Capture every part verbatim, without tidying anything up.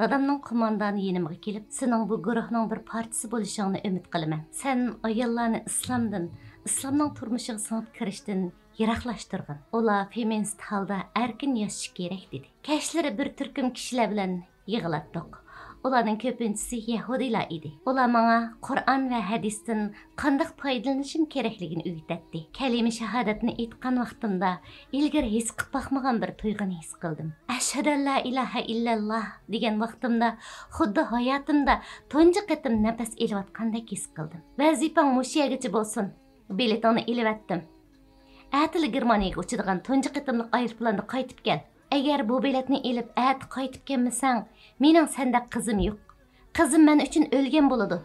دادامنىڭ قوماندانى يېنىمغا كېلىپ، سېنىڭ بۇ گۇرۇھنىڭ بىر پارچىسى بولۇشۇڭنى ئۈمىد قىلىمەن. سەن ئاياللارنى ئىسلامدىن، ئىسلامنىڭ تۇرمۇشىغا سىڭىپ كىرىشتىن يىراقلاشتۇرغىن. ئۇلار فېمىنىست ھالدا ئەركىن ياشىشى كېرەك، دېدى. كەچلىرى بىر تۈركۈم كىشىلەر بىلەن يىغىلاتتۇق. ئۇلارنىڭ كۆپىنچىسى يەھۇدىيلار ئىدى. ئۇلار ماڭا قۇرئان ۋە ھەدىستىن قانداق پايدىلىنىشىم كېرەكلىكىنى ئۆگىتەتتى. كەلىمە شاھادەتنى ئېيتقان ۋاقتىمدا ئىلگىرى ھېس قىلىپ باقمىغان بىر تۇيغۇنى ھېس قىلدىم. ئەشھەدۇ ئەللا ئىلاھە ئىللەللا دېگەن ۋاقتىمدا خۇددى ھاياتىمدا تۇنجى قېتىم نەپەس ئېلىۋاتقاندەك ھېس قىلدىم. ۋەزىپەڭ مۇشۇ يەرگىچە بولسۇن. بېلىتىڭنى ئېلىۋەتتىم. ئەتىلا گېرمانىيەگە ئۇچىدىغان تۇنجى قېتىملىق ئايروپىلاندا قايتىپ كەل. ئەگەر بۇ بېلەتنى ئېلىپ ئەتە قايتىپ كەلمىسەڭ، مېنىڭ سەندەك قىزىم يوق. قىزىم مەن ئۈچۈن ئۆلگەن بولىدۇ.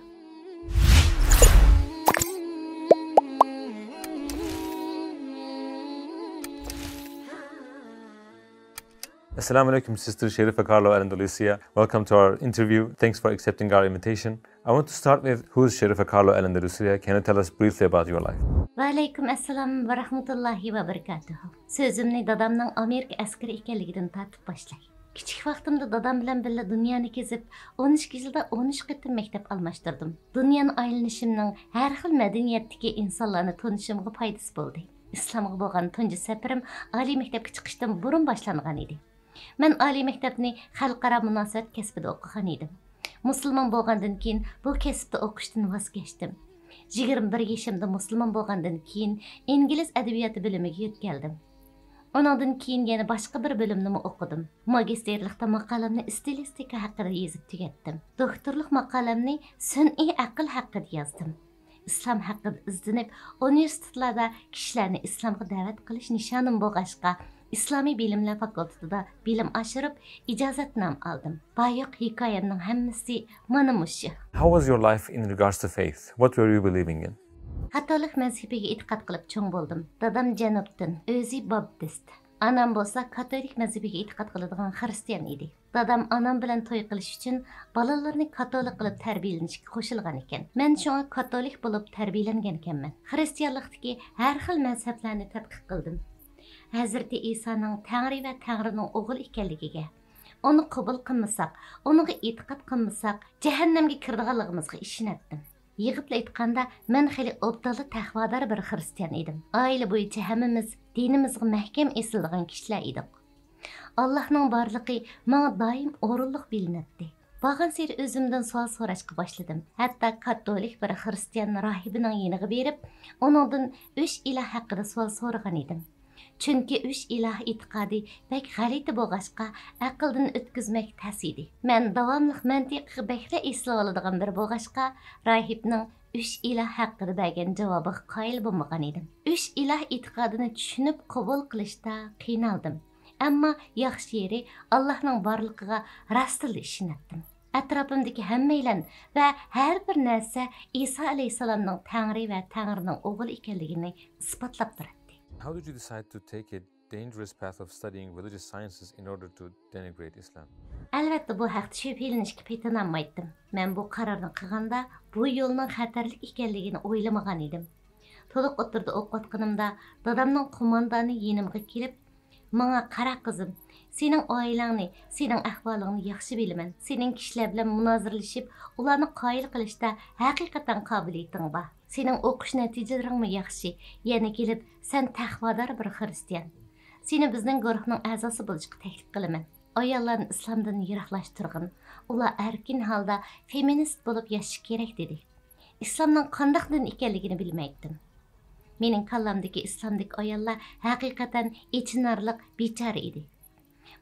Assalamu alaikum, Sister Sherifa Carlo Alandalucia. Welcome to our interview. Thanks for accepting our invitation. I want to start with, who is Sherifa Carlo Alandalucia? Can you tell us briefly about your life? ۋەئەلەيكۇم ئەسسالام ۋە رەھمەتۇللاھى ۋە بەرىكاتۇھۇ. سۆزۈمنى دادامنىڭ ئامېرىكا ئەسكىرى ئىكەنلىكىدىن تارتىپ باشلاي. كىچىك ۋاقتىمدا دادام بىلەن بىللە دۇنيانى كېزىپ، ئون ئىككى يىلدا ئون ئۈچ قېتىم مەكتەپ ئالماشتۇردۇم. دۇنيانى ئايلىنىشىمنىڭ ھەر خىل مەدەنىيەتتىكى ئىنسانلارنى تونۇشۇمغا پايدىسى بولدى. ئىسلامغا بولغان تۇنجى سەپىرىم ئالىي مەكتەپكە چىقىشتىن بۇرۇن باشلانغان ئىدى. مەن ئالىي مەكتەپنى خەلقئارا مۇناسىۋەت كەسپىدە ئوقۇغان ئىدىم. مۇسۇلمان بولغاندىن كېيىن بۇ كەسىپتە ئوقۇشتىن ۋاز كەچتىم. يىگىرمە بىر يېشىمدا مۇسۇلمان بولغاندىن كېيىن ئىنگلىز ئەدەبىياتى بۆلۈمىگە يۆتكەلدىم. ئۇنىڭدىن كېيىن يەنە باشقا بىر بۆلۈمنىمۇ ئوقۇدۇم. ماگىستىرلىقتا ماقالەمنى ئىستىلىستىكا ھەققىدە يېزىپ تۈگەتتىم. دوكتورلۇق ماقالەمنى سۈنئىي ئەقىل ھەققىدە يازدىم. ئىسلام ھەققىدە ئىزدىنىپ، ئۇنىۋېرسىتېتلاردا كىشىلەرنى ئىسلامغا دەۋەت قىلىش نىشانىم بولغاچقا، ئىسلامىي بىلىملەر فاكۇلتېتىدا بىلىم ئاشۇرۇپ، ئىجازەتنامە ئالدىم. بار-يوق ھېكايەمنىڭ ھەممىسى مانا مۇشۇ. How was your life in regards to faith? What were you believing in? كاتولىك مەزھىپىگە ئېتىقاد قىلىپ چوڭ بولدۇم. دادام جەنۇبتىن، ئۆزى باپتىست. ئانام بولسا كاتولىك مەزھىپىگە ئېتىقاد قىلىدىغان خىرىستىيان ئىدى. دادام ئانام بىلەن توي قىلىش ئۈچۈن بالىلىرىنى كاتولىك قىلىپ تەربىيەلىنىشكە قوشۇلغان ئىكەن. مەن شۇڭا كاتولىك بولۇپ تەربىيەلەنگەنكەنمەن. خىرىستىيانلىقتىكى ھەر خىل مەزھەپلەرنى تەتقىق قىلدىم. ھەزرىتى ئىسانىڭ تەڭرى ۋە تەڭرىنىڭ ئوغلى ئىكەنلىكىگە، ئۇنى قوبۇل قىلمىساق، ئۇنىڭغا ئېتىقاد قىلمىساق، جەھەننەمگە كىرىدىغانلىقىمىزغا ئىشىنەتتىم. يىغىپلا ئېيتقاندا، مەن خېلى ئوبدانلا تەقۋادار بىر خىرىستىيان ئىدىم. ئائىلە بويىچە ھەممىمىز دىنىمىزغا مەھكەم ئېسىلىدىغان كىشىلەر ئىدۇق. ئاللاھنىڭ بارلىقى ماڭا دائىم ئورۇنلۇق بىلىنەتتى. بارغانسېرى ئۆزۈمدىن سوئال سوراشقا باشلىدىم. ھەتتا كاتولىك بىر خىرىستىيان راھىبىنىڭ يېنىغا بېرىپ، ئۇنىڭدىن ئۈچ ئىلاھ ھەققىدە سوئال سورىغان ئىدىم. چۈنكى ئۈچ ئىلاھ ئېتىقادى بەك غەلىتە بولغاچقا، ئەقىلدىن ئۆتكۈزمەك تەس ئىدى. مەن داۋاملىق مەنتىقىغا بەكلا ئېسىلىۋالىدىغان بىرى بولغاچقا، راھىبنىڭ ئۈچ ئىلاھ ھەققىدە بەرگەن جاۋابىغا قايىل بولمىغان ئىدىم. ئۈچ ئىلاھ ئېتىقادىنى چۈشىنىپ قوبۇل قىلىشتا قىينالدىم. ئەمما ياخشى يېرى، ئاللاھنىڭ بارلىقىغا راستتىنلا ئىشىنەتتىم. ئەتراپىمدىكى ھەممەيلەن ۋە ھەر بىر نەرسە ئىسا ئەلەيھىسسالامنىڭ تەڭرى ۋە تەڭرىنىڭ ئوغلى ئىكەنلىكىنى ئىسپاتلاپ تۇراتتى. How did you decide to take a dangerous path of studying religious sciences in order to denigrate Islam? ئەلۋەتتە، بۇ ھەقتە شۈبھىلىنىشكە پېتىنالمايتتىم. مەن بۇ قارارنى قىلغاندا، بۇ يولنىڭ خەتەرلىك ئىكەنلىكىنى ئويلىمىغان ئىدىم. تولۇق ئوتتۇرىدا ئوقۇۋاتقىنىمدا، دادامنىڭ قوماندانى يېنىمغا كېلىپ، ماڭا قارا قىزىم، سېنىڭ ئائىلەڭنى، سېنىڭ ئەھۋالىڭنى ياخشى بىلىمەن. سېنىڭ كىشىلەر بىلەن مۇنازىرىلىشىپ، ئۇلارنى قايىل قىلىشتا ھەقىقەتەن قابىلىيىتىڭ بار. سېنىڭ ئوقۇش نەتىجىلىرىڭمۇ ياخشى. يەنە كېلىپ، سەن تەقۋادار بىر خىرىستىيان. سېنى بىزنىڭ گۇرۇھنىڭ ئەزاسى بولۇشقا تەكلىپ قىلىمەن. ئاياللارنى ئىسلامدىن يىراقلاشتۇرغىن. ئۇلار ئەركىن ھالدا فېمىنىست بولۇپ ياشىشى كېرەك، دېدى. ئىسلامنىڭ قانداق دىن ئىكەنلىكىنى بىلمەيتتىم. مېنىڭ كاللامدىكى ئىسلامدىكى ئاياللار ھەقىقەتەن ئېچىنارلىق بىچارە ئىدى.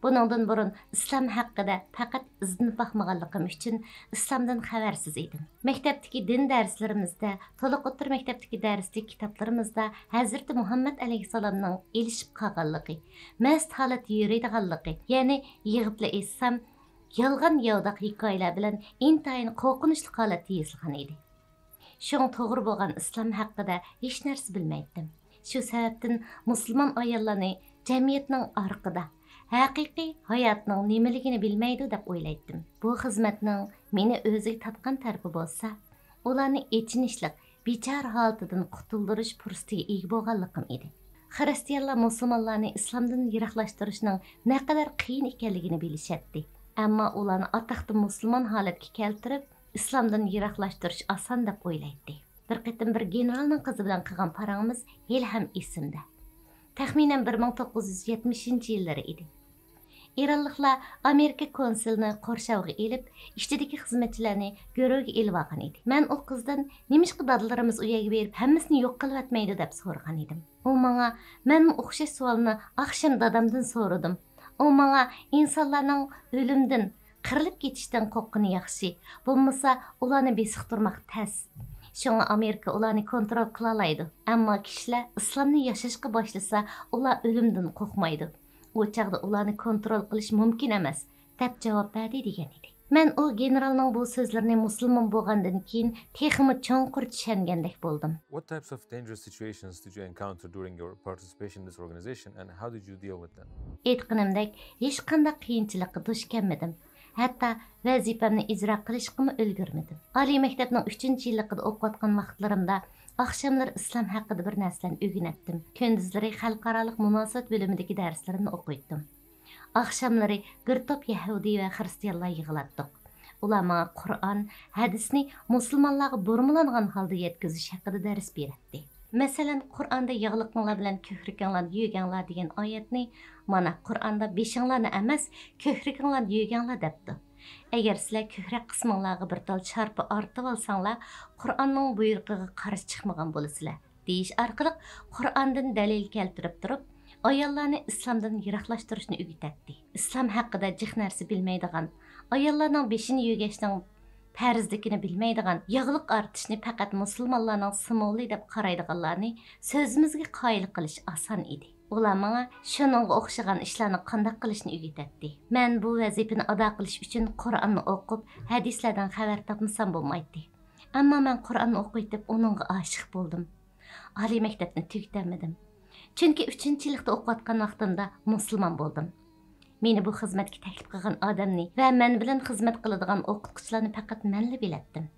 بۇنىڭدىن بۇرۇن ئىسلام ھەققىدە پەقەت ئىزدىنىپ باقمىغانلىقىم ئۈچۈن ئىسلامدىن خەۋەرسىز ئىدىم. مەكتەپتىكى دىن دەرسلىرىمىزدە، تولۇق ئوتتۇرا مەكتەپتىكى دەرسلىك كىتابلىرىمىزدا ھەزرىتى مۇھەممەد ئەلەيھىسسالامنىڭ ئېلىشىپ قالغانلىقى، مەست ھالەتتە يۈرىدىغانلىقى، يەنى يىغىپلا ئېيتسام، يالغان ياۋىداق ھېكايىلەر بىلەن ئىنتايىن قورقۇنچلۇق ھالەتتە يېزىلغان ئىدى. شۇڭا توغرا بولغان ئىسلام ھەققىدە ھېچ نەرسە بىلمەيتتىم. شۇ سەۋەبتىن مۇسۇلمان ئاياللارنى جەمئىيەتنىڭ ئارقىدا، ھەقىقىي ھاياتنىڭ نېمىلىكىنى بىلمەيدۇ دەپ ئويلايتتىم. بۇ خىزمەتنىڭ مېنى ئۆزىگە تارتقان تەرىپى بولسا، ئۇلارنى ئېچىنىشلىق، بىچارە ھالىتىدىن قۇتۇلدۇرۇش پۇرسىتىگە ئىگە بولغانلىقىم ئىدى. خىرىستىيانلار مۇسۇلمانلارنى ئىسلامدىن يىراقلاشتۇرۇشنىڭ نەقەدەر قىيىن ئىكەنلىكىنى بىلىشەتتى. ئەمما ئۇلارنى ئاتاقتىن مۇسۇلمان ھالەتكە كەلتۈرۈپ، ئىسلامدىن يىراقلاشتۇرۇش ئاسان دەپ ئويلايتتى. بىر قېتىم بىر گېنېرالنىڭ قىزى بىلەن قىلغان پاراڭىمىز ھېلىھەم ئېسىمدە. تەخمىنەن بىر مىڭ توققۇز يۈز يەتمىشىنچى يىللىرى ئىدى. ئىرانلىقلار ئامېرىكا كونسۇلىنى قورشاۋغا ئېلىپ، ئىچىدىكى خىزمەتچىلەرنى گۆرۈگە ئېلىۋالغان ئىدى. مەن ئۇ قىزدىن، «نېمىشقا دادىلىرىمىز ئۇ يەرگە بېرىپ، ھەممىسىنى يوق قىلىۋەتمەيدۇ؟» دەپ سورىغان ئىدىم. ئۇ ماڭا، مەنمۇ ئوخشاش سوئالنى ئاخشام دادامدىن سورىدىم. ئۇ ماڭا ئىنسانلارنىڭ ئۆلۈمدىن، قىرىلىپ كېتىشتىن قورققىنى ياخشى، بولمىسا ئۇلارنى بېسىقتۇرماق تەس. شۇڭا ئامېرىكا ئۇلارنى كونترول قىلالايدۇ. ئەمما كىشىلەر ئىسلامنى ياشاشقا باشلىسا، ئۇلار ئۆلۈمدىن قورقمايدۇ. ئۇ چاغدا ئۇلارنى كونترول قىلىش مۇمكىن ئەمەس، دەپ جاۋاب بەردى، دېگەن ئىدى. مەن ئۇ گېنېرالنىڭ بۇ سۆزلىرىنى مۇسۇلمان بولغاندىن كېيىن تېخىمۇ چوڭقۇر چۈشەنگەندەك بولدۇم. What types of dangerous situations did you encounter during your participation in this organization, and how did you deal with them? ئېيتقىنىمدەك، ھېچقانداق قىيىنچىلىققا دۇچ كەلمىدىم. ھەتتا ۋەزىپەمنى ئىجرا قىلىشقىمۇ ئۈلگۈرمىدىم. ئالىي مەكتەپنىڭ ئۈچىنچى يىللىقىدا ئوقۇۋاتقان ۋاقىتلىرىمدا ئاخشاملىرى ئىسلام ھەققىدە بىر نەرسىلەرنى ئۆگىنەتتىم. كۈندۈزلىرى خەلقئارالىق مۇناسىۋەت بۆلۈمىدىكى دەرسلىرىمنى ئوقۇيتتۇم. ئاخشاملىرى بىر توپ يەھۇدىي ۋە خىرىستىيانلار يىغىلاتتۇق. ئۇلار ماڭا قۇرئان، ھەدىسنى مۇسۇلمانلارغا بۇرمىلانغان ھالدا يەتكۈزۈش ھەققىدە دەرس بېرەتتى. مەسىلەن، قۇرئاندا «ياغلىقىڭلار بىلەن كۆكرىكىڭلارنى يۆگەڭلار» دېگەن ئايەتنى، مانا، قۇرئاندا «بېشىڭلارنى ئەمەس، كۆكرىكىڭلارنى يۆگەڭلار» دەپتۇ. «ئەگەر سىلەر كۆكرەك قىسمىڭلارغا بىر تال شارپا ئارتىۋالساڭلار، قۇرئاننىڭ بۇيرۇقىغا قارشى چىقمىغان بولىسىلەر» دېيىش ئارقىلىق قۇرئاندىن دەلىل كەلتۈرۈپ تۇرۇپ، ئاياللارنى ئىسلامدىن يىراقلاشتۇرۇشنى ئۆگىتەتتى. ئىسلام ھەققىدە جىق نەرسە بىلمەيدىغان، ئاياللارنىڭ بېشىنى يۆگەشنىڭ پەرزلىكىنى بىلمەيدىغان، ياغلىق ئارتىشنى پەقەت مۇسۇلمانلارنىڭ سىمۋولى دەپ قارايدىغانلارنى سۆزىمىزگە قايىل قىلىش ئاسان ئىدى. ئۇلار ماڭا شۇنىڭغا ئوخشىغان ئىشلارنى قانداق قىلىشنى ئۆگىتەتتى. مەن بۇ ۋەزىپىنى ئادا قىلىش ئۈچۈن قۇرئاننى ئوقۇپ، ھەدىسلەردىن خەۋەر تاپمىسام بولمايتتى. ئەمما مەن قۇرئاننى ئوقۇۋېتىپ، ئۇنىڭغا ئاشىق بولدۇم. ئالىي مەكتەپنى تۈگىتەلمىدىم. چۈنكى ئۈچىنچى يىللىقتا ئوقۇۋاتقان ۋاقتىمدا مۇسۇلمان بولدۇم. مېنى بۇ خىزمەتكە تەكلىپ قىلغان ئادەمنى ۋە مەن بىلەن خىزمەت قىلىدىغان ئوقۇتقۇچىلارنى پەقەت مەنلا بىلەتتىم.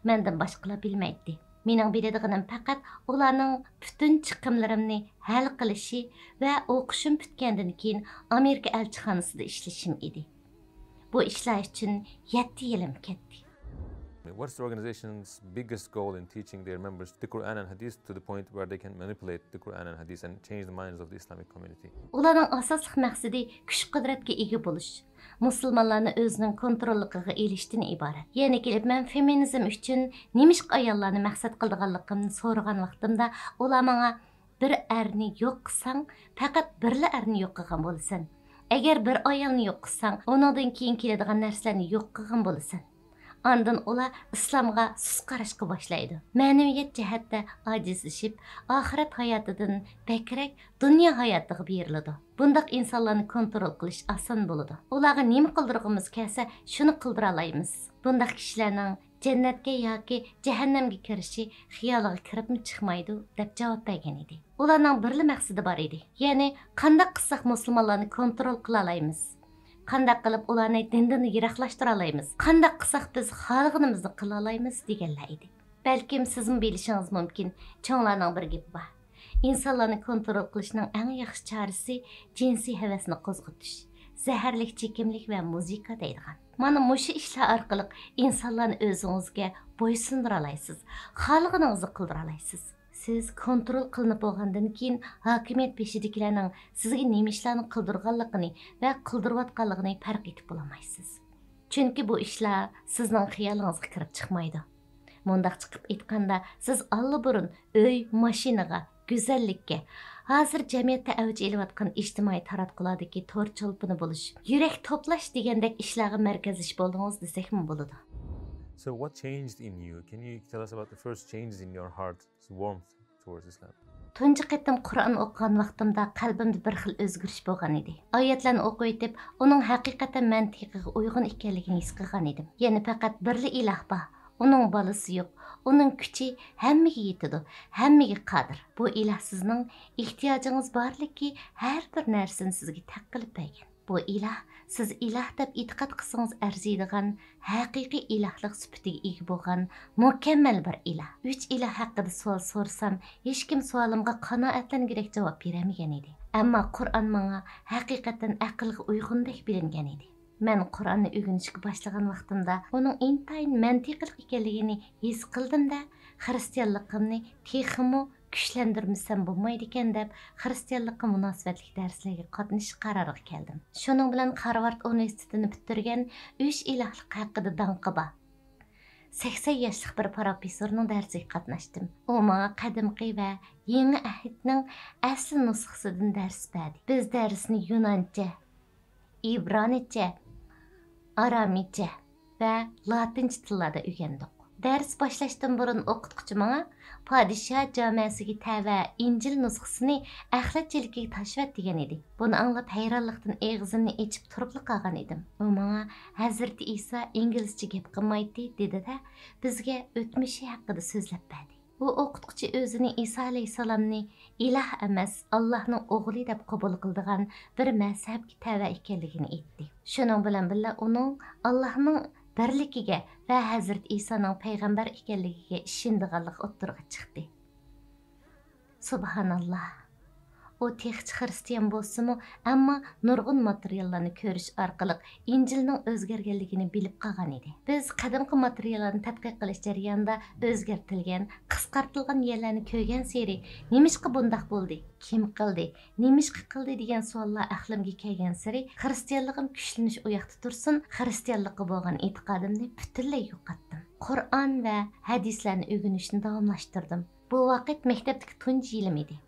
مەندىن باشقىلار بىلمەيتتى. مېنىڭ بىلىدىغىنىم پەقەت ئۇلارنىڭ پۈتۈن چىقىملىرىمنى ھەل قىلىشى ۋە ئوقۇشۇم پۈتكەندىن كېيىن ئامېرىكا ئەلچىخانىسىدا ئىشلىشىم ئىدى. بۇ ئىشلار ئۈچۈن يەتتە يىلىم كەتتى. What's the organization's biggest goal in teaching their members the Quran and Hadith to the point where they can manipulate the Quran and Hadith and change the minds of the Islamic community? ئۇلارنىڭ ئاساسلىق مەقسىتى كۈچ-قۇدرەتكە ئىگە بولۇش، مۇسۇلمانلارنى ئۆزىنىڭ كونتروللۇقىغا ئېلىشتىن ئىبارەت. يەنە كېلىپ، مەن فېمىنىزم ئۈچۈن نېمىشقا ئاياللارنى مەقسەت قىلىدىغانلىقىمنى سورىغان ۋاقتىمدا، ئۇلار ماڭا، «بىر ئەرنى يوق قىلساڭ، پەقەت بىرلا ئەرنى يوق قىلغان بولىسەن. ئەگەر بىر ئايالنى يوق قىلساڭ، ئۇنىڭدىن كېيىن كېلىدىغان نەرسىلەرنى يوق قىلغان بولىسەن.» ئاندىن ئۇلار ئىسلامغا سۇس قاراشقا باشلايدۇ. مەنىۋىيەت جەھەتتە ئاجىزلىشىپ، ئاخىرەت ھاياتىدىن بەكرەك دۇنيا ھاياتىغا بېرىلىدۇ. بۇنداق ئىنسانلارنى كونترول قىلىش ئاسان بولىدۇ. ئۇلارغا نېمە قىلدۇرغۇمىز كەلسە، شۇنى قىلدۇرالايمىز. بۇنداق كىشىلەرنىڭ جەننەتكە ياكى جەھەننەمگە كىرىشى خىيالىغا كىرىپمۇ چىقمايدۇ، دەپ جاۋاب بەرگەن ئىدى. ئۇلارنىڭ بىرلا مەقسىتى بار ئىدى. يەنى، قانداق قىلساق مۇسۇلمانلارنى كونترول قىلالايمىز؟ قانداق قىلىپ ئۇلارنى دىندىن يىراقلاشتۇرالايمىز؟ قانداق قىلساق بىز خالىغىنىمىزنى قىلالايمىز؟ دېگەنلەر ئىدى. بەلكىم سىزمۇ بىلىشىڭىز مۇمكىن، چوڭلارنىڭ بىر گېپى بار. ئىنسانلارنى كونترول قىلىشنىڭ ئەڭ ياخشى چارىسى جىنسىي ھەۋەسنى قوزغىتىش، زەھەرلىك چېكىملىك ۋە مۇزىكا دەيدىغان. مانا مۇشۇ ئىشلار ئارقىلىق ئىنسانلارنى ئۆزىڭىزگە بويسۇندۇرالايسىز، خالىغىنىڭىزنى قىلدۇرالايسىز. سىز كونترول قىلىنىپ بولغاندىن كېيىن، ھاكىمىيەت بېشىدىكىلەرنىڭ سىزگە نېمە ئىشلارنى قىلدۇرغانلىقىنى ۋە قىلدۇرۇۋاتقانلىقىنى پەرق ئېتىپ بولالمايسىز. چۈنكى بۇ ئىشلار سىزنىڭ خىيالىڭىزغا كىرىپ چىقمايدۇ. مۇنداقچە قىلىپ ئېيتقاندا، سىز ئاللىبۇرۇن ئۆي، ماشىنىغا، گۈزەللىككە، ھازىر جەمئىيەتتە ئەۋج ئېلىۋاتقان ئىجتىمائىي تاراتقۇلاردىكى تور چولپىنى بولۇش، يۈرەك توپلاش دېگەندەك ئىشلارغا مەركەزلىشىپ بولدىڭىز دېسەكمۇ بولىدۇ. So what changed in you? Can you tell us about the first changes in your heart's warmth towards Islam? تۇنجى قېتىم قۇرئان ئوقۇغان ۋاقتىمدا قەلبىمدە بىر خىل ئۆزگىرىش بولغان ئىدى. ئايەتلەرنى ئوقۇۋېتىپ، ئۇنىڭ ھەقىقەتەن مەنتىقىغا ئۇيغۇن ئىكەنلىكىنى ھېس قىلغان ئىدىم. يەنى پەقەت بىرلا ئىلاھ بار. ئۇنىڭ بالىسى يوق. ئۇنىڭ كۈچى ھەممىگە يېتىدۇ، ھەممىگە قادىر. بۇ ئىلاھ سىزنىڭ ئېھتىياجىڭىز بارلىكى ھەر بىر نەرسىنى سىزگە تەق قىلىپ بەرگەن. بۇ ئىلاھ، سىز ئىلاھ دەپ ئېتىقاد قىلسىڭىز ئەرزىيدىغان، ھەقىقىي ئىلاھلىق سۈپىتىگە ئىگە بولغان مۇكەممەل بىر ئىلاھ. ئۈچ ئىلاھ ھەققىدە سوئال سورىسام، ھېچكىم سوئالىمغا قانائەتلەنگۈدەك جاۋاب بېرەلمىگەن ئىدى. ئەمما قۇرئان ماڭا ھەقىقەتەن ئەقىلگە ئۇيغۇندەك بىلىنگەن ئىدى. مەن قۇرئاننى ئۆگىنىشكە باشلىغان ۋاقتىمدا ئۇنىڭ ئىنتايىن مەنتىقلىق ئىكەنلىكىنى ھېس قىلدىم-دە، خىرىستىيانلىقىمنى تېخىمۇ كۈچلەندۈرمىسەم بولمايدىكەن دەپ، خىرىستىيانلىققا مۇناسىۋەتلىك دەرسلەرگە قاتنىشىش قارارىغا كەلدىم. شۇنىڭ بىلەن خارۋارد ئۇنىۋېرسىتېتىنى پۈتتۈرگەن، ئۈچ ئىلاھلىق ھەققىدە داڭقى بار، سەكسەن ياشلىق بىر پروفېسسورنىڭ دەرسىگە قاتناشتىم. ئۇ ماڭا قەدىمكى ۋە يېڭى ئەھدنىڭ ئەسلى نۇسخىسىدىن دەرس بەردى. بىز دەرسنى يۇنانچە، ئىبرانىيچە، ئارامىيچە ۋە لاتىنچە تىللاردا ئۆگەندۇق. دەرس باشلاشتىن بۇرۇن ئوقۇتقۇچى ماڭا پادىشاھ جامەسىگە تەۋە ئىنجىل نۇسخىسىنى ئەخلەت چېلىكىگە تاشىۋەت دېگەن ئىدى. بۇنى ئاڭلاپ ھەيرانلىقتىن ئېغىزىمنى ئېچىپ تۇرۇپلا قالغان ئىدىم. ئۇ ماڭا ھەزرىتى ئىسا ئىنگلىزچە گەپ قىلمايتتى دېدى-دە، بىزگە ئۆتمۈشى ھەققىدە سۆزلەپ بەردى. ئۇ ئوقۇتقۇچى ئۆزىنى ئىسا ئەلەيھىسسالامنى ئىلاھ ئەمەس، ئاللاھنىڭ ئوغلى دەپ قوبۇل قىلىدىغان بىر مەزھەپكە تەۋە ئىكەنلىكىنى ئېيتتى. شۇنىڭ بىلەن بىللە ئۇنىڭ ئاللاھنىڭ بىرلىكىگە ۋە ھەزرىتى ئىسانىڭ پەيغەمبەر ئىكەنلىكىگە ئىشىنىدىغانلىقى ئوتتۇرىغا چىقتى. سۇبھاناللاھ. ئۇ تېخىچە خىرىستىيان بولسىمۇ، ئەمما نۇرغۇن ماتېرىياللارنى كۆرۈش ئارقىلىق ئىنجىلنىڭ ئۆزگەرگەنلىكىنى بىلىپ قالغان ئىدى. بىز قەدىمكى ماتېرىياللارنى تەتقىق قىلىش جەريانىدا ئۆزگەرتىلگەن، قىسقارتىلغان يەرلەرنى كۆرگەنسېرى، نېمىشقا بۇنداق بولدى؟ كىم قىلدى؟ نېمىشقا قىلدى؟ دېگەن سوئاللار ئەقلىمگە كەلگەنسېرى، خىرىستىيانلىقىم كۈچلىنىش ئۇياقتا تۇرسۇن، خىرىستىيانلىققا بولغان ئېتىقادىمنى پۈتۈنلەي يوقاتتىم. قۇرئان ۋە ھەدىسلەرنى ئۆگىنىشنى داۋاملاشتۇردۇم. بۇ ۋاقىت مەكتەپتىكى تۇنجى يىلىم ئىدى.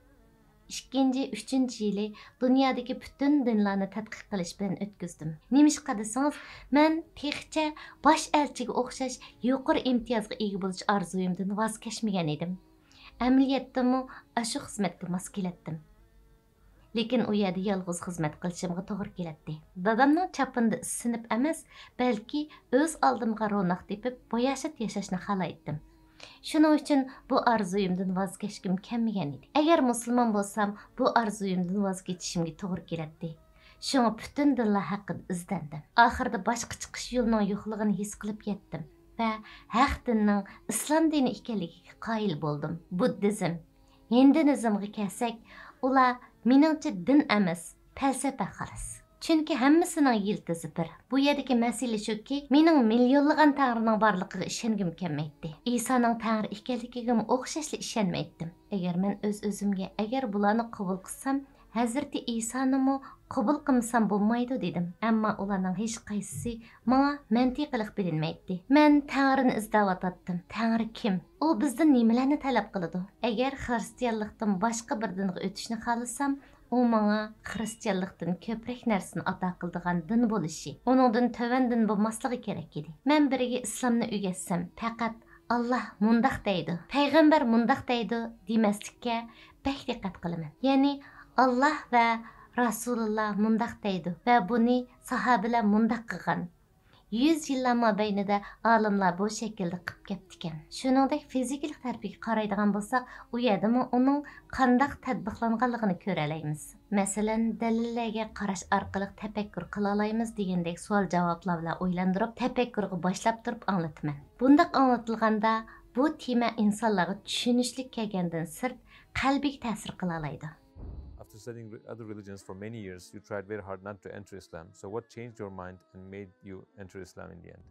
ئىككىنچى، ئۈچىنچى يىلى دۇنيادىكى پۈتۈن دىنلارنى تەتقىق قىلىش بىلەن ئۆتكۈزدۈم. نېمىشقا دېسىڭىز، مەن تېخىچە باش ئەلچىگە ئوخشاش يۇقىرى ئىمتىيازغا ئىگە بولۇش ئارزۇيۇمدىن ۋاز كەچمىگەن ئىدىم. ئەمەلىيەتتىمۇ ئاشۇ خىزمەتكە ماس كېلەتتىم. لېكىن ئۇ يەردە يالغۇز خىزمەت قىلىشىمغا توغرا كېلەتتى. دادامنىڭ چاپىنىدا ئىسسىنىپ ئەمەس، بەلكى ئۆز ئالدىمغا روناق تېپىپ، باياشات ياشاشنى خالايتتىم. شۇنىڭ ئۈچۈن بۇ ئارزۇيۇمدىن ۋاز كەچكۈم كەلمىگەن ئىدى. ئەگەر مۇسۇلمان بولسام، بۇ ئارزۇيۇمدىن ۋاز كېچىشىمگە توغرا كېلەتتى. شۇڭا پۈتۈن دىنلار ھەققىدە ئىزدەندىم. ئاخىرىدا باشقا چىقىش يولىنىڭ يوقلۇقىنى ھېس قىلىپ يەتتىم ۋە ھەق دىننىڭ، ئىسلام دىنى ئىكەنلىكىگە قايىل بولدۇم. بۇددىزم، ھىندۇنىزمغا كەلسەك، ئۇلار مېنىڭچە دىن ئەمەس، پەلسەپە خالاس. چۈنكى ھەممىسىنىڭ يىلتىزى بىر. بۇ يەردىكى مەسىلە شۇكى، مېنىڭ مىليونلىغان تەڭرىنىڭ بارلىقىغا ئىشەنگۈم كەلمەيتتى. ئىسانىڭ تەڭرى ئىكەنلىكىگىمۇ ئوخشاشلا ئىشەنمەيتتىم. ئەگەر مەن ئۆز-ئۆزۈمگە، ئەگەر بۇلارنى قوبۇل قىلسام، ھەزرىتى ئىسانىمۇ قوبۇل قىلمىسام بولمايدۇ دېدىم. ئەمما ئۇلارنىڭ ھېچقايسىسى ماڭا مەنتىقىلىق بىلىنمەيتتى. مەن تەڭرىنى ئىزدەۋاتاتتىم. تەڭرى كىم؟ ئۇ بىزدىن نېمىلەرنى تەلەپ قىلىدۇ؟ ئەگەر خىرىستىيانلىقتىن باشقا بىر دىنغا ئۆتۈشنى خالىسام، ئۇ ماڭا خىرىستىيانلىقتىن كۆپرەك نەرسىنى ئاتا قىلىدىغان دىن بولۇشى، ئۇنىڭدىن تۆۋەن دىن بولماسلىقى كېرەك ئىدى. مەن بىرىگە ئىسلامنى ئۆگەتسەم، پەقەت «ئاللاھ مۇنداق دەيدۇ، پەيغەمبەر مۇنداق دەيدۇ» دېمەسلىككە بەك دىققەت قىلىمەن. يەنى، «ئاللاھ ۋە رەسۇلۇللاھ مۇنداق دەيدۇ ۋە بۇنى ساھابىلەر مۇنداق قىلغان. يۈز يىللار مابەينىدە ئالىملار بۇ شەكىلدە قىپ كەپتىكەن.» شۇنىڭدەك فىزىكىلىق تەرىپىگە قارايدىغان بولساق، ئۇ يەردىمۇ ئۇنىڭ قانداق تەتبىقلانغانلىقىنى كۆرەلەيمىز. مەسىلەن، «دەلىللەرگە قاراش ئارقىلىق تەپەككۇر قىلالايمىز» دېگەندەك سوئال-جاۋابلار بىلەن ئويلاندۇرۇپ، تەپەككۇرغا باشلاپ تۇرۇپ ئاڭلىتىمەن. بۇنداق ئاڭلىتىلغاندا، بۇ تېما ئىنسانلارغا چۈشىنىشلىك كەلگەندىن سىرت، قەلبىگە تەسىر قىلالايدۇ. After studying re-, other religions for many years, you tried very hard not to enter Islam. So what changed your mind and made you enter Islam in the end?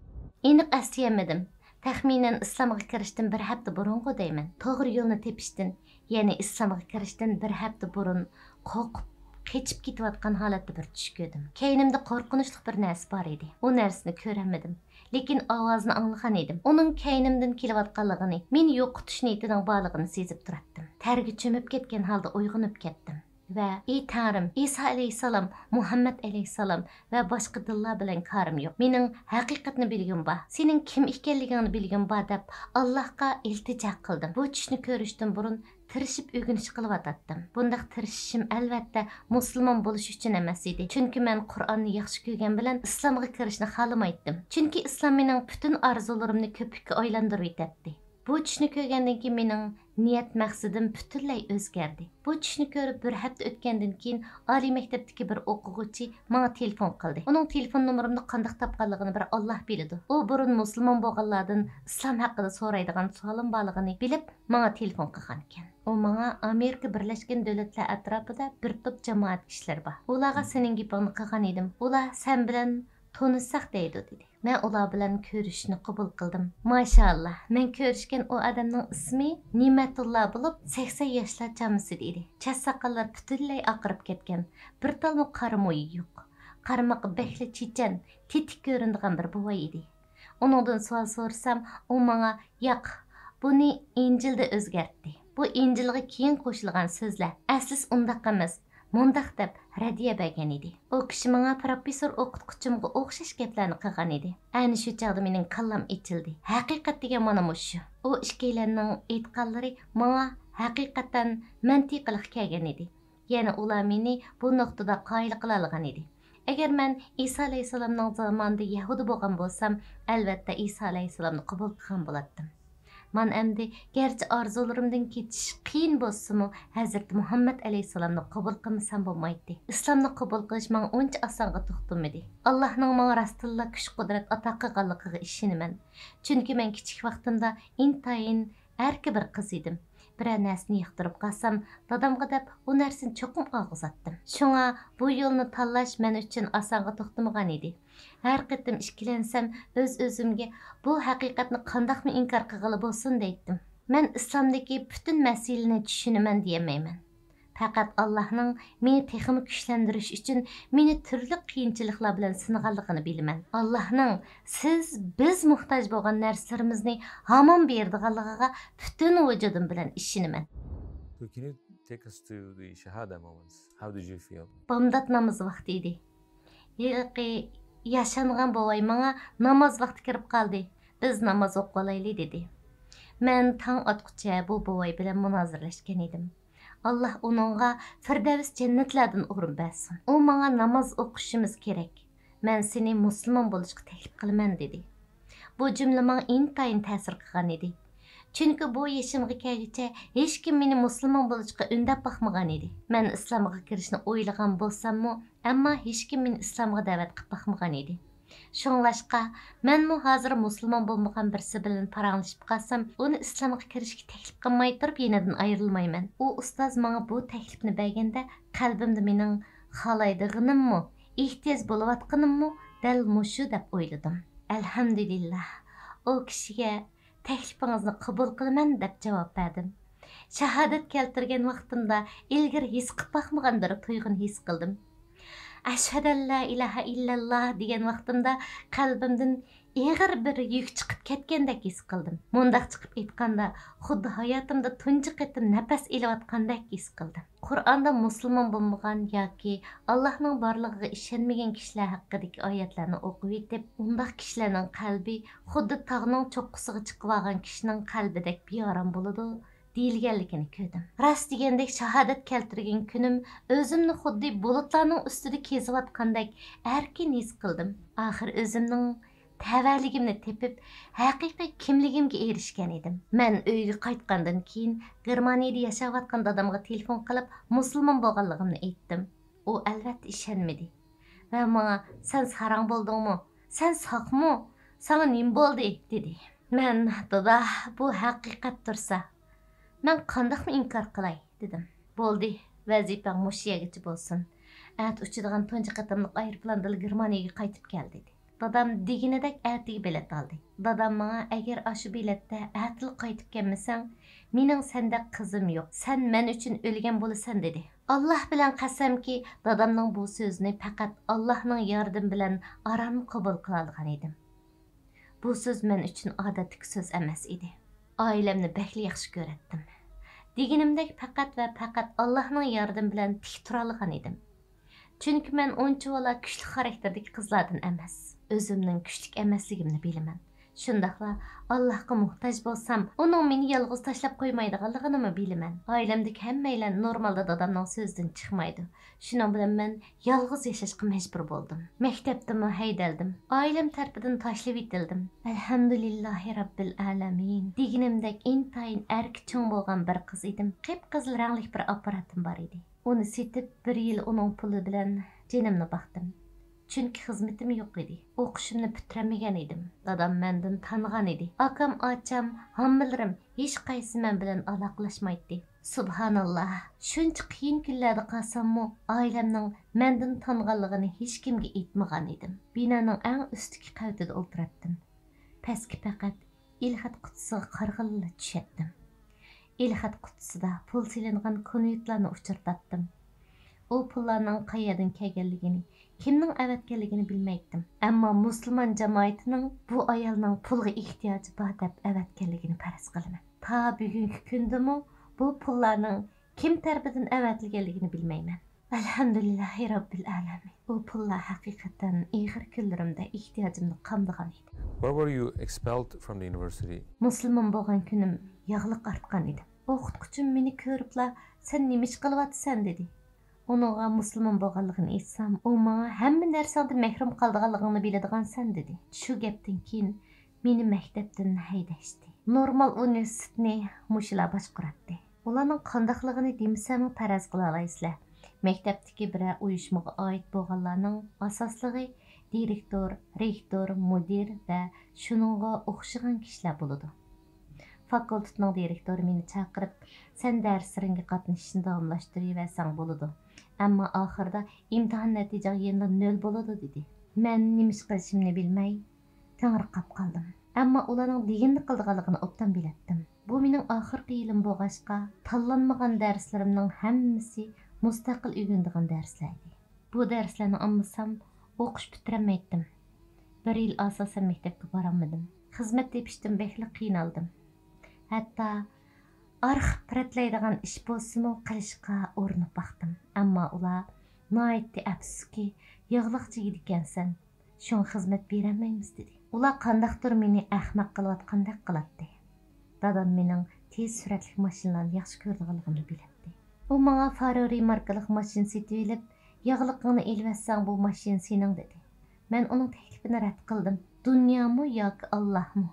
ئېنىق ئەسلىيەلمىدىم. تەخمىنەن ئىسلامغا كىرىشتىن بىر ھەپتە بۇرۇنغۇ دەيمەن. توغرا يولنى تېپىشتىن، يەنى ئىسلامغا كىرىشتىن بىر ھەپتە بۇرۇن قورقۇپ، قېچىپ كېتىۋاتقان ھالەتتە بىر چۈش كۆردۈم. كەينىمدە قورقۇنچلۇق بىر نەرسە بار ئىدى. ئۇ نەرسىنى كۆرەلمىدىم. لېكىن ئاۋازىنى ئاڭلىغان ئىدىم. ئۇنىڭ كەينىمدىن كېلىۋاتقانلىقىنى، مېنى يوقىتىش نىيىتىنىڭ بارلىقىنى سېزىپ تۇراتتىم. تەرگە چۆمۈپ كەتكەن ھالدا ئويغىنىپ كەتتىم. ۋە، «ئى تەڭرىم، ئىسا ئەلەيھىسسالام، مۇھەممەد ئەلەيھىسسالام ۋە باشقا دىنلار بىلەن كارىم يوق. مېنىڭ ھەقىقەتنى بىلگۈم بار، سېنىڭ كىم ئىكەنلىكىڭنى بىلگۈم بار» دەپ، ئاللاھقا ئىلتىجا قىلدىم. بۇ چۈشنى كۆرۈشتىن بۇرۇن تىرىشىپ ئۆگىنىش قىلىۋاتاتتىم. بۇنداق تىرىشىشىم، ئەلۋەتتە، مۇسۇلمان بولۇش ئۈچۈن ئەمەس ئىدى. چۈنكى مەن قۇرئاننى ياخشى كۆرگەن بىلەن ئىسلامغا كىرىشنى خالىمايتتىم. چۈنكى ئىسلام مېنىڭ پۈتۈن ئارزۇلىرىمنى كۆپۈككە ئايلاندۇرۇۋېتەتتى. بۇ چۈشنى كۆرگەندىن كېيىن مېنىڭ نىيەت مەقسىتىم پۈتۈنلەي ئۆزگەردى. بۇ چۈشنى كۆرۈپ بىر ھەپتە ئۆتكەندىن كېيىن، ئالىي مەكتەپتىكى بىر ئوقۇغۇچى ماڭا تېلېفون قىلدى. ئۇنىڭ تېلېفون نومۇرۇمنى قانداق تاپقانلىقىنى بىر ئاللاھ بىلىدۇ. ئۇ بۇرۇن مۇسۇلمان بولغانلاردىن ئىسلام ھەققىدە سورايدىغان سوئالىم بارلىقىنى بىلىپ، ماڭا تېلېفون قىلغانىكەن. ئۇ ماڭا، «ئامېرىكا بىرلەشكەن دۆلەتلەر ئەتراپىدا بىر توپ جامائەت كىشىلەر بار. ئۇلارغا سېنىڭ گېپىڭنى قىلغان ئىدىم. ئۇلار سەن بىلەن تونۇشساق دەيدۇ، دېدى. مەن ئۇلار بىلەن كۆرۈشۈشنى قوبۇل قىلدىم. ماشائاللا، مەن كۆرۈشكەن ئۇ ئادەمنىڭ ئىسمى نېمەتۇللا بولۇپ، سەكسەن ياشلار چامىسىدا ئىدى. چاچ ساقاللار پۈتۈنلەي ئاقىرىپ كەتكەن، بىر تالمۇ قارا مويى يوق. قارىماققا بەكلا چېچەن، تېتىك كۆرۈنىدىغان بىر بوۋاي ئىدى. ئۇنىڭدىن سوئال سورىسام، ئۇ ماڭا، ياق، بۇنى ئىنجىلدا ئۆزگەرتتى. بۇ ئىنجىلغا كېيىن قوشۇلغان سۆزلەر. ئەسلىسى ئۇنداق ئەمەس، مۇنداق دەپ رەددىيە بەرگەن ئىدى. ئۇ كىشى ماڭا پروفېسسور ئوقۇتقۇچىمغا ئوخشاش گەپلەرنى قىلغان ئىدى. ئەنە شۇ چاغدا مېنىڭ كاللام ئېچىلدى. ھەقىقەت دېگەن مانا مۇشۇ. ئۇ ئىككىيلەننىڭ ئېيتقانلىرى ماڭا ھەقىقەتەن مەنتىقىلىق كەلگەن ئىدى. يەنە ئۇلار مېنى بۇ نۇقتىدا قايىل قىلالىغان ئىدى. ئەگەر مەن ئىسا ئەلەيھىسسالامنىڭ زامانىدا يەھۇدىي بولغان بولسام، ئەلۋەتتە ئىسا ئەلەيھىسسالامنى قوبۇل قىلغان بولاتتىم. مانا ئەمدى گەرچە ئارزۇلىرىمدىن كېچىش قىيىن بولسىمۇ، ھەزرىتى مۇھەممەد ئەلەيھىسسالامنى قوبۇل قىلمىسام بولمايتتى. ئىسلامنى قوبۇل قىلىش ماڭا ئۇنچە ئاسانغا توختىمىدى. ئاللاھنىڭ ماڭا راستتىنلا كۈچ-قۇدرەت ئاتا قىلغانلىقىغا ئىشىنىمەن. چۈنكى مەن كىچىك ۋاقتىمدا ئىنتايىن ئەركە بىر قىز ئىدىم. بىرەر نەرسىنى ياقتۇرۇپ قالسام، دادامغا دەپ ئۇ نەرسىنى چوقۇم ئالغۇزاتتىم. شۇڭا بۇ يولنى تاللاش مەن ئۈچۈن ئاسانغا توختىمىغان ئىدى. ھەر قېتىم ئىككىلەنسەم، ئۆز-ئۆزۈمگە، بۇ ھەقىقەتنى قانداقمۇ ئىنكار قىلغىلى بولسۇن دەيتتىم. مەن ئىسلامدىكى پۈتۈن مەسىلىنى چۈشىنىمەن دېيەلمەيمەن. پەقەت ئاللاھنىڭ مېنى تېخىمۇ كۈچلەندۈرۈش ئۈچۈن مېنى تۈرلۈك قىيىنچىلىقلار بىلەن سىنىغانلىقىنى بىلىمەن. ئاللاھنىڭ سىز، بىز موھتاج بولغان نەرسىلىرىمىزنى ھامان بېرىدىغانلىقىغا پۈتۈن ۋۇجۇدۇم بىلەن ئىشىنىمەن. So can you take us to the shahada moments? How did you feel? بامدات نامىزى ۋاقتى ئىدى. ھېلىقى ياشانغان بوۋاي ماڭا، ناماز ۋاقتى كىرىپ قالدى، بىز ناماز ئوقۇۋالايلى، دېدى. مەن تاڭ ئاتقۇچە بۇ بوۋاي بىلەن مۇنازىرىلەشكەن ئىدىم. ئاللاھ ئۇنىڭغا فىردەۋس جەننەتلەردىن ئورۇن بەرسۇن. ئۇ ماڭا، ناماز ئوقۇشىمىز كېرەك. مەن سېنى مۇسۇلمان بولۇشقا تەكلىپ قىلىمەن، دېدى. بۇ جۈملە ماڭا ئىنتايىن تەسىر قىلغان ئىدى. چۈنكى بۇ يېشىمغا كەلگۈچە ھېچكىم مېنى مۇسۇلمان بولۇشقا ئۈندەپ باقمىغان ئىدى. مەن ئىسلامغا كىرىشنى ئويلىغان بولساممۇ، ئەمما ھېچكىم مېنى ئىسلامغا دەۋەت قىلىپ باقمىغان ئىدى. شۇڭلاشقا، مەنمۇ ھازىر مۇسۇلمان بولمىغان بىرسى بىلەن پاراڭلىشىپ قالسام، ئۇنى ئىسلامغا كىرىشكە تەكلىپ قىلماي تۇرۇپ يېنىدىن ئايرىلمايمەن. ئۇ ئۇستاز ماڭا بۇ تەكلىپنى بەرگەندە، قەلبىمدە مېنىڭ خالايدىغىنىممۇ، ئېھتىياج بولۇۋاتقىنىممۇ دەل مۇشۇ دەپ ئويلىدىم. ئەلھەمدۇلىللاھ، ئۇ كىشىگە تەكلىپىڭىزنى قوبۇل قىلىمەن دەپ جاۋاب بەردىم. شاھادەت كەلتۈرگەن ۋاقتىمدا ئىلگىرى ھېس قىلىپ باقمىغان بىر تۇيغۇنى ھېس قىلدىم. ئەشھەدەللا ئىلاھە ئىللەللاھ دېگەن ۋاقتىمدا قەلبىمدىن ئېغىر بىر يۈك چىقىپ كەتكەندەك ھېس قىلدىم. مۇنداق چىقىپ ئېيتقاندا، خۇددى ھاياتىمدا تۇنجى قېتىم نەپەس ئېلىۋاتقاندەك ھېس قىلدىم. قۇرئاندا مۇسۇلمان بولمىغان ياكى ئاللاھنىڭ بارلىقىغا ئىشەنمىگەن كىشىلەر ھەققىدىكى ئايەتلەرنى ئوقۇۋېتىپ، ئۇنداق كىشىلەرنىڭ قەلبى خۇددى تاغنىڭ چوققىسىغا چىقىۋالغان كىشىنىڭ قەلبىدەك بىئارام بولىدۇ، دېيىلگەنلىكىنى كۆردۈم. راست دېگەندەك، شاھادەت كەلتۈرگەن كۈنۈم ئۆزۈمنى خۇددى بۇلۇتلارنىڭ ئۈستىدە كېزىۋاتقاندەك ئەركىن ھېس قىلدىم. ئاخىر ئۆزۈمنىڭ تەۋەلىكىمنى تېپىپ، ھەقىقىي كىملىكىمگە ئېرىشكەن ئىدىم. مەن ئۆيگە قايتقاندىن كېيىن، گېرمانىيىدە ياشاۋاتقان دادامغا تېلېفون قىلىپ، مۇسۇلمان بولغانلىقىمنى ئېيتتىم. ئۇ ئەلۋەتتە ئىشەنمىدى ۋە ماڭا، «سەن ساراڭ بولدۇڭمۇ؟ سەن ساقمۇ؟ ساڭا نېمە بولدى؟» دېدى. مەن، «دادا، بۇ ھەقىقەت تۇرسا، مەن قانداقمۇ ئىنكار قىلاي؟» دېدىم. «بولدى، ۋەزىپەڭ مۇشۇ يەرگىچە بولسۇن. ئەتە ئۇچىدىغان تۇنجى قېتىملىق ئايروپىلاندىلا گېرمانىيەگە قايتىپ كەل» دېدى. دادام دېگىنىدەك ئەتىگە بېلەت ئالدى. دادام ماڭا، «ئەگەر ئاشۇ بېلەتتە ئەتىلا قايتىپ كەلمىسەڭ، مېنىڭ سەندەك قىزىم يوق، سەن مەن ئۈچۈن ئۆلگەن بولىسەن» دېدى. ئاللاھ بىلەن قەسەمكى، دادامنىڭ بۇ سۆزىنى پەقەت ئاللاھنىڭ ياردىمى بىلەن ئاران قوبۇل قىلالىغان ئىدىم. بۇ سۆز مەن ئۈچۈن ئادەتتىكى سۆز ئەمەس ئىدى. ئائىلەمنى بەكلا ياخشى كۆرەتتىم. دېگىنىمدەك، پەقەت ۋە پەقەت ئاللاھنىڭ ياردىمى بىلەن تىك تۇرالىغان ئىدىم. چۈنكى مەن ئۇنچىۋالا كۈچلۈك خاراكتېردىكى قىزلاردىن ئەمەس. ئۆزۈمنىڭ كۈچلۈك ئەمەسلىكىمنى بىلىمەن. شۇنداقلا ئاللاھقا موھتاج بولسام، ئۇنىڭ مېنى يالغۇز تاشلاپ قويمايدىغانلىقىنىمۇ بىلىمەن. ئائىلەمدىكى ھەممەيلەن نورمالدا دادامنىڭ سۆزىدىن چىقمايدۇ. شۇنىڭ بىلەن مەن يالغۇز ياشاشقا مەجبۇر بولدۇم. مەكتەپتىنمۇ ھەيدەلدىم. ئائىلەم تەرىپىدىن تاشلىۋېتىلدىم. ئەلھەمدۇلىللاھى رەببىل ئالەمىن. دېگىنىمدەك، ئىنتايىن ئەركە چوڭ بولغان بىر قىز ئىدىم. قىپقىزىل رەڭلىك بىر ئاپپاراتىم بار ئىدى. ئۇنى سېتىپ، بىر يىل ئۇنىڭ پۇلى بىلەن جېنىمنى باقتىم. چۈنكى خىزمىتىم يوق ئىدى. ئوقۇشۇمنى پۈتتۈرەلمىگەن ئىدىم. دادام مەندىن تانغان ئىدى. ئاكام، ئاچام، ھاممىلىرىم، ھېچقايسىسى مەن بىلەن ئالاقىلاشمايتتى. سۇبھاناللا، شۇنچە قىيىن كۈنلەردە قالساممۇ، ئائىلەمنىڭ مەندىن تانغانلىقىنى ھېچكىمگە ئېيتمىغان ئىدىم. بىنانىڭ ئەڭ ئۈستتىكى قەۋىتىدە ئولتۇراتتىم. پەسكە پەقەت ئېلخەت قۇتىسىغا قارىغىلىلا چۈشەتتىم. ئېلخەت قۇتىسىدا پۇل سېلىنغان كونۋېرتلارنى ئۇچرىتاتتىم. ئۇ پۇللارنىڭ قەيەردىن كەلگەنلىكىنى، كىمنىڭ ئەۋەتكەنلىكىنى بىلمەيتتىم. ئەمما مۇسۇلمان جامائىتىنىڭ بۇ ئايالنىڭ پۇلغا ئېھتىياجى بار دەپ ئەۋەتكەنلىكىنى پەرەز قىلىمەن. تا بۈگۈنكى كۈندىمۇ بۇ پۇللارنىڭ كىم تەرىپىدىن ئەۋەتىلگەنلىكىنى بىلمەيمەن. ئەلھەمدۇلىللاھى رەببىل ئالەمىن. ئۇ پۇللار ھەقىقەتەن ئېغىر كۈنلىرىمدە ئېھتىياجىمنى قامدىغان ئىدى. Why were you expelled from the university? مۇسۇلمان بولغان كۈنۈم ياغلىق ئارتقان ئىدىم. ئوقۇتقۇچىم مېنى كۆرۈپلا، سەن نېمە ئىش قىلىۋاتىسەن؟ دېدى. ئۇنىڭغا مۇسۇلمان بولغانلىقىنى ئېيتسام، ئۇ ماڭا ھەممە نەرسەڭدىن مەھرۇم قالىدىغانلىقىڭنى بىلىدىغانسەن، دېدى. شۇ گەپتىن كېيىن مېنى مەكتەپتىن ھەيدەشتى. نورمال ئۇنىۋېرسىتېتنى مۇشۇلار باشقۇراتتى. ئۇلارنىڭ قانداقلىقىنى دېمىسەممۇ پەرەز قىلالايسىلەر. مەكتەپتىكى بىرەر ئۇيۇشمىغا ئائىت بولغانلارنىڭ ئاساسلىقى دىرېكتور، رېكتور، مۇدىر ۋە شۇنىڭغا ئوخشىغان كىشىلەر بولىدۇ. فاكۇلتېتنىڭ دىرېكتورى مېنى چاقىرىپ، سەن دەرسلىرىڭگە قاتنىشىشنى داۋاملاشتۇرۇۋەرسەڭ بولىدۇ. ئەمما ئاخىرىدا ئىمتىھان نەتىجەڭ يەنىلا نۆل بولىدۇ، دېدى. مەن نېمە ئىش قىلىشىمنى بىلمەي، تېڭىرقاپ قالدىم. ئەمما ئۇلارنىڭ دېگىنىنى قىلىدىغانلىقىنى ئوبدان بىلەتتىم. بۇ مېنىڭ ئاخىرقى يىلىم بولغاچقا، تاللانمىغان دەرسلىرىمنىڭ ھەممىسى مۇستەقىل ئۆگىنىدىغان دەرسلەر ئىدى. بۇ دەرسلەرنى ئالمىسام، ئوقۇش پۈتتۈرەلمەيتتىم. بىر يىل ئاساسەن مەكتەپكە بارالمىدىم. خىزمەت تېپىشتىن بەكلا قىينالدىم. ھەتتا ئارخىپ رەتلەيدىغان ئىش بولسىمۇ قىلىشقا ئۇرۇنۇپ باقتىم. ئەمما ئۇلار ناھايىتى ئەپسۇسكى، ياغلىقچى يىگىت ئىكەنسەن، شۇڭا خىزمەت بېرەلمەيمىز، دېدى. ئۇلار قانداقتۇر مېنى ئەخمەق قىلىۋاتقاندەك قىلاتتى. دادام مېنىڭ تېز سۈرئەتلىك ماشىنىلارنى ياخشى كۆرىدىغانلىقىمنى بىلەتتى. ئۇ ماڭا فاررارى ماركىلىق ماشىنا سېتىۋېلىپ، ياغلىقىڭنى ئېلىۋەتسەڭ، بۇ ماشىنا سېنىڭ، دېدى. مەن ئۇنىڭ تەكلىپىنى رەت قىلدىم. دۇنيامۇ ياكى ئاللاھمۇ؟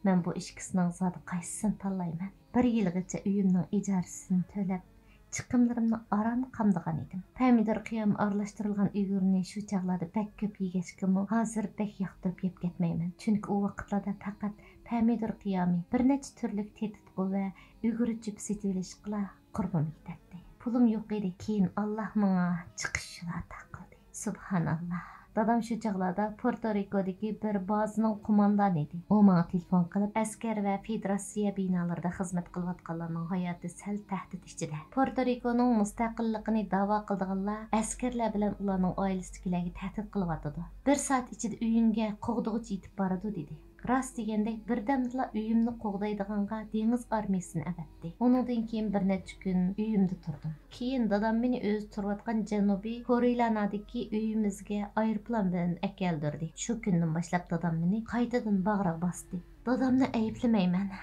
مەن بۇ ئىككىسىنىڭ زادى قايسىسىنى تاللايمەن؟ بىر يىلغىچە ئۆيۈمنىڭ ئىجارىسىنى تۆلەپ، چىقىملىرىمنى ئاران قامدىغان ئىدىم. پەمىدۇر قىيامى ئارىلاشتۇرۇلغان ئۈگۈرنى شۇ چاغلاردا بەك كۆپ يېگەچكىمۇ، ھازىر بەك ياقتۇرۇپ يەپ كەتمەيمەن. چۈنكى ئۇ ۋاقىتلاردا پەقەت پەمىدۇر قىيامى، بىر نەچچە تۈرلۈك تېتىتقۇ ۋە ئۈگرە چۆپى سېتىۋېلىشقىلا قۇربۇم يېتەتتى. پۇلۇم يوق ئىدى. كېيىن ئاللاھ ماڭا چىقىش يولى ئاتا قىلدى. سۇبھاناللاھ. دادام شۇ چاغلاردا پورتو رىكودىكى بىر بازىنىڭ قوماندانى ئىدى. ئۇ ماڭا تېلېفون قىلىپ، ئەسكەر ۋە فېدېراتسىيە بىنالىرىدا خىزمەت قىلىۋاتقانلارنىڭ ھاياتى سەل تەھدىت ئىچىدە. پورتو رىكونىڭ مۇستەقىللىقىنى داۋا قىلىدىغانلار ئەسكەرلەر بىلەن ئۇلارنىڭ ئائىلىسىدىكىلەرگە تەھدىت قىلىۋاتىدۇ. بىر سائەت ئىچىدە ئۆيۈڭگە قوغدىغۇچى يېتىپ بارىدۇ، دېدى. راست دېگەندەك، بىردەمدىلا ئۆيۈمنى قوغدايدىغانغا دېڭىز ئارمىيىسىنى ئەۋەتتى. ئۇنىڭدىن كېيىن بىر نەچچە كۈن ئۆيۈمدە تۇردۇم. كېيىن دادام مېنى ئۆزى تۇرۇۋاتقان جەنۇبىي كورېيلانادىكى ئۆيىمىزگە ئايروپىلان بىلەن ئەكەلدۈردى. شۇ كۈندىن باشلاپ دادام مېنى قايتىدىن باغرىغا باستى. دادامنى ئەيىبلىمەيمەن.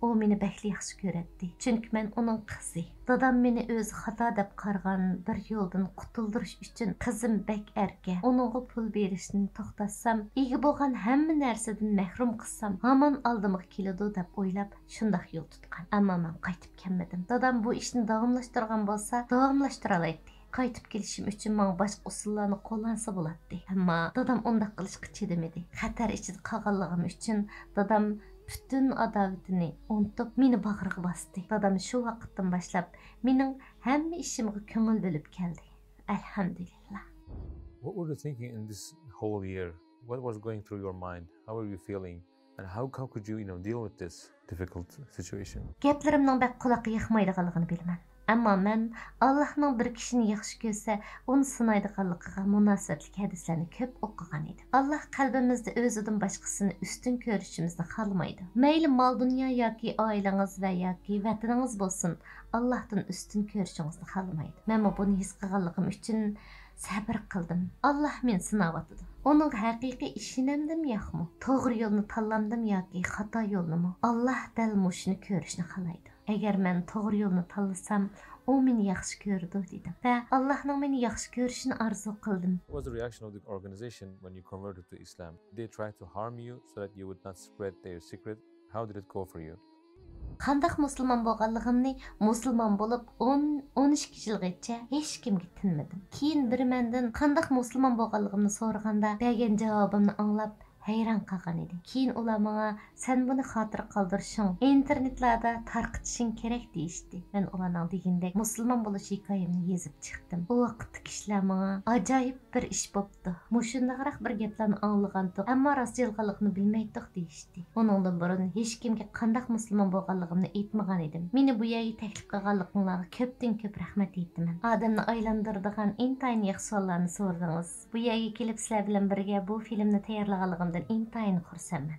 ئۇ مېنى بەكلا ياخشى كۆرەتتى، چۈنكى مەن ئۇنىڭ قىزى. دادام مېنى ئۆزى خاتا دەپ قارىغان بىر يولدىن قۇتۇلدۇرۇش ئۈچۈن، قىزىم بەك ئەركە، ئۇنىڭغا پۇل بېرىشنى توختاتسام، ئىگە بولغان ھەممە نەرسىدىن مەھرۇم قىلسام، ھامان ئالدىمغا كېلىدۇ دەپ ئويلاپ، شۇنداق يول تۇتقان. ئەمما مەن قايتىپ كەلمىدىم. دادام بۇ ئىشنى داۋاملاشتۇرغان بولسا، داۋاملاشتۇرالايتتى. قايتىپ كېلىشىم ئۈچۈن ماڭا باشقا ئۇسۇللارنى قوللانسا بولاتتى. ئەمما دادام ئۇنداق قىلىشقا چىدىمىدى. خەتەر ئىچىدە قالغانلىقىم ئۈچۈن دادام پۈتۈن ئاداۋىتىنى ئۇنتۇپ، مېنى باغرىغا باستى. دادام شۇ ۋاقىتتىن باشلاپ مېنىڭ ھەممە ئىشىمغا كۆڭۈل بۆلۈپ كەلدى. ئەلھەمدۇلىللا. What were you thinking in this whole year? What was going through your mind? How were you feeling? And how, how could you, you know, deal with this difficult situation? گەپلىرىمنىڭ بەك قۇلاققا ياقمايدىغانلىقىنى بىلىمەن. ئەمما مەن ئاللاھنىڭ بىر كىشىنى ياخشى كۆرسە، ئۇنى سىنايدىغانلىقىغا مۇناسىۋەتلىك ھەدىسلەرنى كۆپ ئوقۇغان ئىدىم. ئاللاھ قەلبىمىزدە ئۆزىدىن باشقىسىنى ئۈستۈن كۆرۈشىمىزنى خالىمايدۇ. مەيلى مال-دۇنيا ياكى ئائىلىڭىز ۋە ياكى ۋەتىنىڭىز بولسۇن، ئاللاھتىن ئۈستۈن كۆرۈشىڭىزنى خالىمايدۇ. مەنمۇ بۇنى ھېس قىلغانلىقىم ئۈچۈن سەبرى قىلدىم. ئاللاھ مېنى سىناۋاتىدۇ. ئۇنىڭغا ھەقىقىي ئىشىنەمدىم ياقمۇ؟ توغرا يولنى تاللامدىم ياكى خاتا يولنىمۇ؟ ئاللاھ دەل مۇشۇنى كۆرۈشنى خالايدۇ. ئەگەر مەن توغرا يولنى تاللىسام، ئۇ مېنى ياخشى كۆرىدۇ، دېدىم ۋە ئاللاھنىڭ مېنى ياخشى كۆرۈشىنى ئارزۇ قىلدىم. What was the reaction of the organization when you converted to Islam? Did they try to harm you so that you would not spread their secret? How did it go for you? قانداق مۇسۇلمان بولغانلىقىمنى مۇسۇلمان بولۇپ ئون، ئون ئىككى يىلغىچە ھېچكىمگە تىنمىدىم. كېيىن بىرى مەندىن قانداق مۇسۇلمان بولغانلىقىمنى سورىغاندا، بەرگەن جاۋابىمنى ئاڭلاپ ھەيران قالغان ئىدى. كېيىن ئۇلار ماڭا، «سەن بۇنى خاتىرە قالدۇرۇشۇڭ، ئىنتېرنېتلاردا تارقىتىشىڭ كېرەك» دېيىشتى. مەن ئۇلارنىڭ دېگىنىدەك مۇسۇلمان بولۇش ھېكايەمنى يېزىپ چىقتىم. ئۇ ۋاقىتتا كىشىلەر ماڭا، «ئاجايىپ بىر ئىش بوپتۇ. مۇشۇنداقراق بىر گەپلەرنى ئاڭلىغانتۇق، ئەمما راست يالغانلىقىنى بىلمەيتتۇق» دېيىشتى. ئۇنىڭدىن بۇرۇن ھېچكىمگە قانداق مۇسۇلمان بولغانلىقىمنى ئېيتمىغان ئىدىم. مېنى بۇ يەرگە تەكلىپ قىلغانلىقىڭلارغا كۆپتىن كۆپ رەھمەت ئېيتىمەن. ئادەمنى ئايلاندۇرىدىغان ئىنتايىن ياخشى سوئاللارنى سورىدىڭىز. بۇ يەرگە كېلىپ سىلەر بىلەن بىرگە بۇ فىلىمنى تەييارلىغانلىقىمدىن ئىنتايىن خۇرسەنمەن.